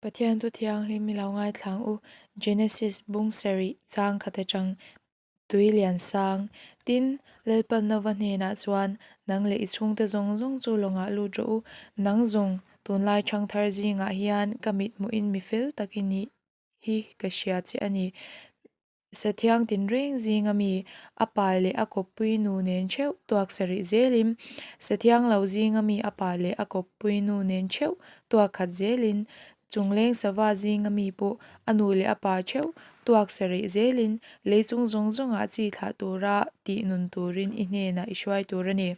Pathian thu thianghlim i lo ngaithlang u, Genesis bung sarih chang khat atang tui lian sang. Tin, Lalpan Nova hnenah chuan, Nang leh i chhungte zawng zawng chu lawngah lut rawh u, nang zawng tunlai thangthar zingah hian ka mithmuhin mi fel tak i nih hi ka hria che a ni. Sathiang tinreng zinga mi a pa leh a kawppui nu nen theuh tuak sarih zelin, Sathiang lo zinga mi a pa leh a kawppui nu nen theuh tuak khat zelin, Chungleng sava zinga mi pawh a nu leh a pa theuh tuak sarih zelin, lei chung zawng zawngah chi thlah tura tih nun turin i hnenah i hruai tur a ni.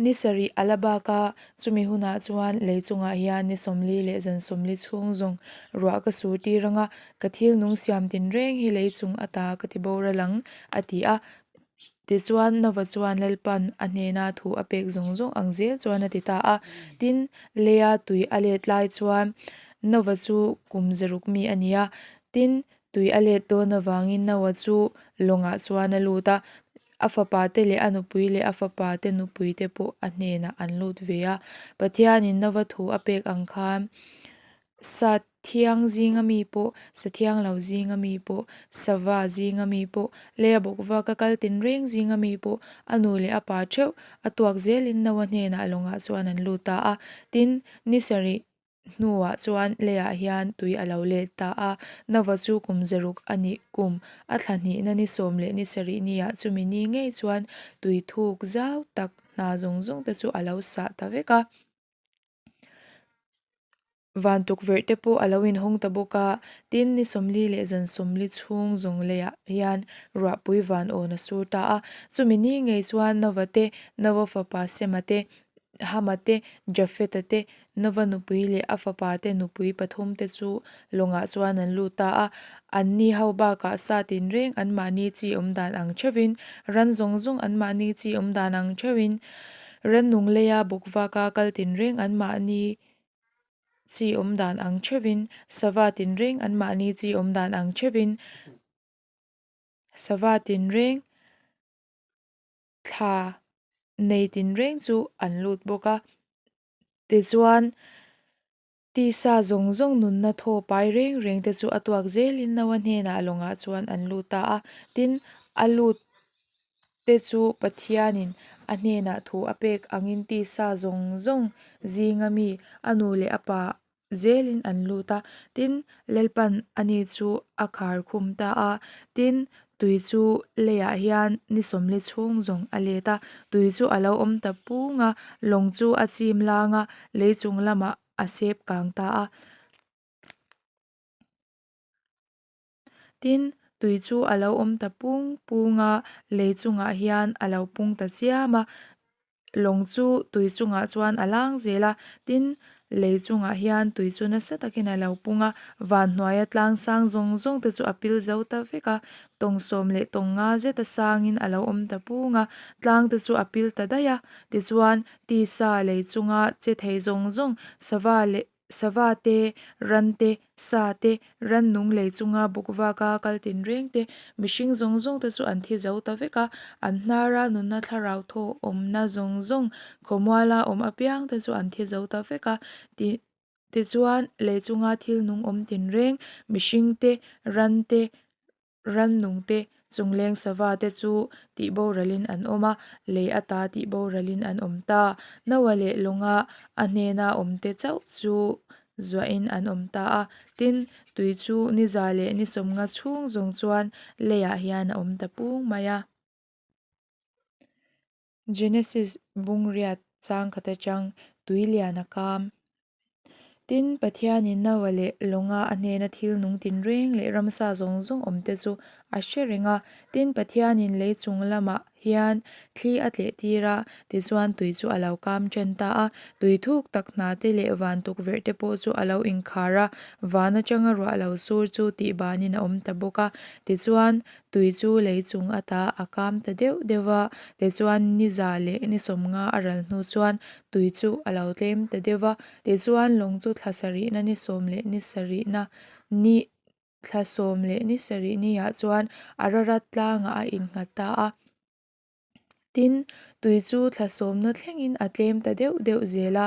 Ni sarih a la bak a, chumi hunah chuan lei chungah hian ni 40 leh zan 40 chhung zawng ruah ka sur tir ang a, ka thil nung siam tinreng hi lei chung ata ka ti boral ang, a ti a. Tichuan, Nova chuan Lalpan a hnena thu a pek zawng zawng ang zel chuan a ti ta a. Tin, leia tui a let lai chuan Nova chu kum zaruk mi a ni a. Tin, tui a let dawn avangin Noa chu lawngah chuan a lut a, A fapate leh a nupui leh a fapate nupuite pawh a hnenah an lut ve a. Pathianin Nova thu a pek ang khan sa thiang zinga mi pawh, sa thiang lo zinga mi pawh, sava zinga mi pawh, leia bawkva ka kal tinreng zinga mi pawh a nu leh a pa theuh a tuak zelin Noa hnenah lawngah chuan an lut ta a. Tin, ni sarih hnuah chuan leiah hian tui a lo let ta a, Nova chu kum zaruk a nih kum a thla hnihna ni sawm leh ni sarih niah chumi ni ngei chuan tui thuk zau tak hna zawng zawng te chu a lo sah ta vek a. Van tukverh te pawh a lo inhawng ta bawk a, tin ni 40 leh zan 40 chhung zawng leiah hian ruahpui van awn a sur ta a, chumi ni ngei chuan Nova te, Nova fapa Sema te, Hama te, Jafeta te, Nova nupui leh a fapa te nupui pathum te chu lawngah chuan an lut ta a. Anni ho bakah sa tinreng anmahni chi awm dan ang theuhin, ran zawng zawng anmahni chi awm dan ang theuhin, rannung leia bawkvaka kal tinreng anmahni chi awm dan ang theuhin, sava tinreng anmahni chi awm dan ang theuhin, sava tinreng thla nei tinreng chu an lut bawk a tichuan tisa zawng zawng nunna thaw pai reng reng te chu a tuak zelin Noa hnenah lawngah chuan an lut ta a tin a lut te chu Pathianin a hnenah thu a pek angin tisa zawng zawng zinga mi a nu leh a pa zelin an lut a, tin, Lalpan ani chu a khar khum ta a, tin, tui chu leiah hian ni 40 chhung zawng a let a, tui chu a lo awm ta pung a, lawng chu a chim lang a, lei chung lamah a sep kang ta a. Tin, tui chu a lo awm ta pung pung a, lei chungah hian a lo pung ta chiam a, lawng chu tui chungah chuan a lang zel a, tin, lei chungah hian tui chu nasa takin a lo pung a, van hnuaia tlang sang zawng zawng te chu a pil zo ta vek a, tawng sawm leh tawng nga zeta sangin a lo awm ta pung a, tlang te chu a pil ta daih a, tichuan tisa lei chunga che thei zawng zawng sava leh. Sava te, ran te, sa te, rannung lei chunga buk vaka kal tinreng te, mihring zawng zawng te chu an thi zo ta vek a, an hnara nunna thlarau thaw awmna zawng zawng khawmuala awm apiang te chu an thi zo ta vek a, ti tichuan lei chunga thil nung awm tinreng, mihring te, ran te, Rannung te, chungleng sava te chu tih boralin an awm a, lei ata tih boralin an awm ta. Noa leh lawnga a hnena awm te chauh chu zuahin an awm ta a. Tin, tui chu ni za leh ni 50 chhung zawng chuan leiah hian a awm ta pung mai a. Genesis bungriat chang khat atang tui lian a kam. Tin, Pathianin Noa leh lawnga a hnena thil nung tinreng leh ramsa zawng zawng awm te chu a hre reng a. Tin, Pathianin lei chung lamah hian thli a tleh tir a, tichuan tui chu a lo kam ṭan ta a. Tui thuk tak hna te leh van tukverh te pawh chu a lo inkhar a, van atanga ruah lo sur chu tih banin a awm ta bawk a. Tichuan, Tui chu lei chung ata a kam ta deuh deuh va, tichuan ni za leh ni 50 a ral hnu chuan tui chu a lo tlem ta deuh va, tichuan lawng chu thla sarihna ni sawm leh ni sarihna ni thla sawm leh ni sarih niah chuan Ararat tlangah a innghat ta a. Tin, tui chu thla sawmna thlengin a tlem ta deuh deuh zel a.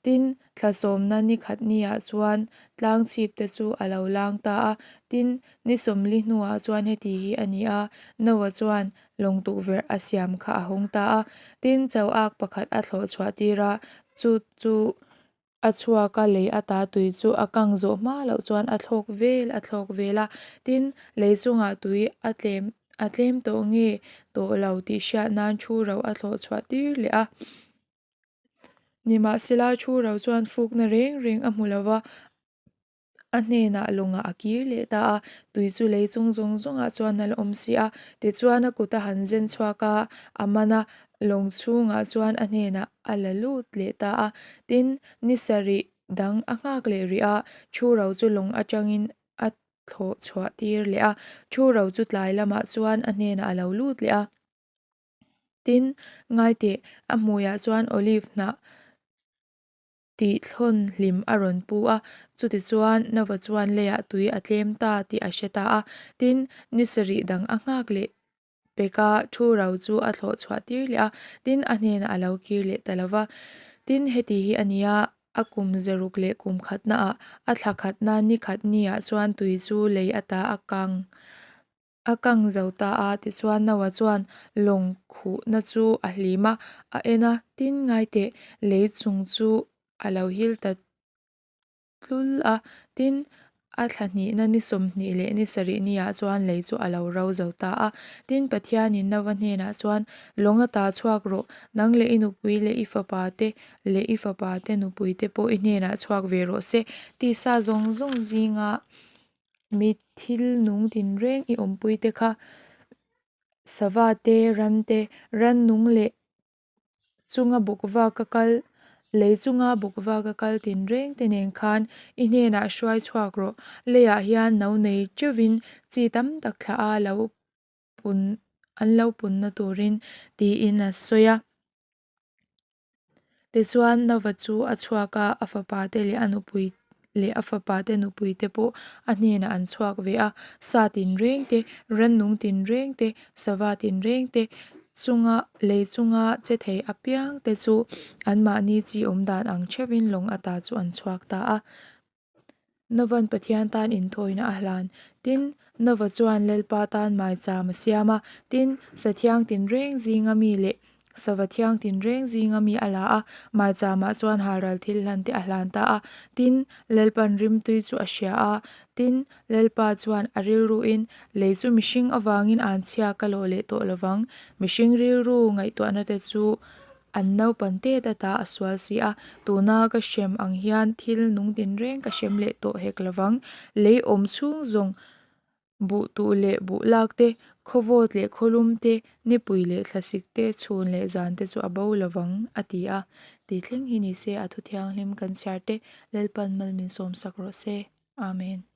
Tin, Thla sawmna ni khat niah chuan tlang chhip te chu a lo lang ta a. Tin, ni 40 hnuah chuan heti hi a ni a, Noah chuan lawng tukverh a siam kha a hawng ta a. Tin, chau ak pakhat a thlawh chhuah tir a, chu chu a chhuak a, lei ata tui chu a kang zawh hma loh chuan a thlawk vel a thlawk vel a. Tin, lei chungah tui a tlem a tlem tawh nge tawh lo tih hriat nan thu ro a thlawh chhuah tir leh a. Nimahsela thu ro chuan fukna reng reng a hmu lo va, a hnenah lawngah a kir leh ta a, tui chu lei chung zawng zawngah chuan a la awm si a. Tichuan a kut a han zen chhuak a, a man a, lawng chhungah chuan a hnenah a la lut leh ta a. Tin, ni sarih dang a nghak leh rih a, thu ro chu lawng atangin a thlawh chhuah tir leh a, thu ro chu tlai lamah chuan a hnenah a lo lut leh a. Tin, ngaiteh, a hmuiah chuan olive hnah tih thlawn hlim a rawn pu a, chutichuan Nova chuan leiah tui a tlem ta tih a hre ta a. Tin, ni sarih dang a nghak leh pek a, thu ro chu a thlawh chhuah tir leh a, tin, a hnenah a lo kir leh ta lo va. Tin, heti hi a nia, a kum zaruk leh kum khatnaah, a thla khatna ni khat niah chuan tui chu lei ata a kang. A kang zo ta a, tichuan Noah chuan lawng khuhna chu a hlim a, a en a, tin ngai teh, lei chung chu a lo hil ta tlul a, tin a thla hnihna ni 20 leh ni sarih niah chuan lei chu a lo ro zo ta a. Tin Pathianin Noah hnenah chuan, Lawng ata chhuak rawh, nang leh i nupui leh i fapa te leh i fapa te nupui te pawh i hnenah chhuak ve rawh se, tisa zawng zawng zinga Mi thil nung tinreng i awmpui te kha sava te, ran te, rannung leh chunga bawk vak a kal, lei chunga bawk vak a kal tinreng te nen khan i hnenah hruai chhuak rawh. Leiah hian no nei teuhin chi tam tak thlah a lo pun an lo punna turin tiin a sawi a. Tichuan Nova chu a chhuak a, a fapa te leh a nupui leh a fapa te nupui te pawh a hnenah an chhuak ve a. Sa tinreng te, rannung tinreng te, sava tinreng te chunga lei chunga che thei apiang te chu anmahni chi awm dan ang theuhin lawng ata chu an chhuak ta a. Nova'n Pathian tan inthawina a hlan. Tin, Nova chuan Lalpa tan maicham a siam a. Tin, sa thiang tinreng zinga mi leh sava thiang tinreng zinga mi a la a, maichamah chuan halral thil hlan te a hlan ta a. Tin, Lalpa'n rimtui chu a hria a. Tin, Lalpa chuan a rilruin, Lei chu mihring avangin anchhia ka lawh leh tawh lovang. Mihring rilru ngaihtuahna te chu An naupan tet ata a sual si a, tuna ka hrem ang hian thil nung tinreng ka hrem leh tawh hek lovang. Lei awm chhung zawng buh tuh leh buh lak te, khawvawt leh khawlum te, nipui leh thlasik te, chhun leh zan te chu a bo lovang, a ti a. Ti thleng hi ni se a thu thianghlim kan chhiar te, Lalpan mal min sawmsak rawh se. Amen.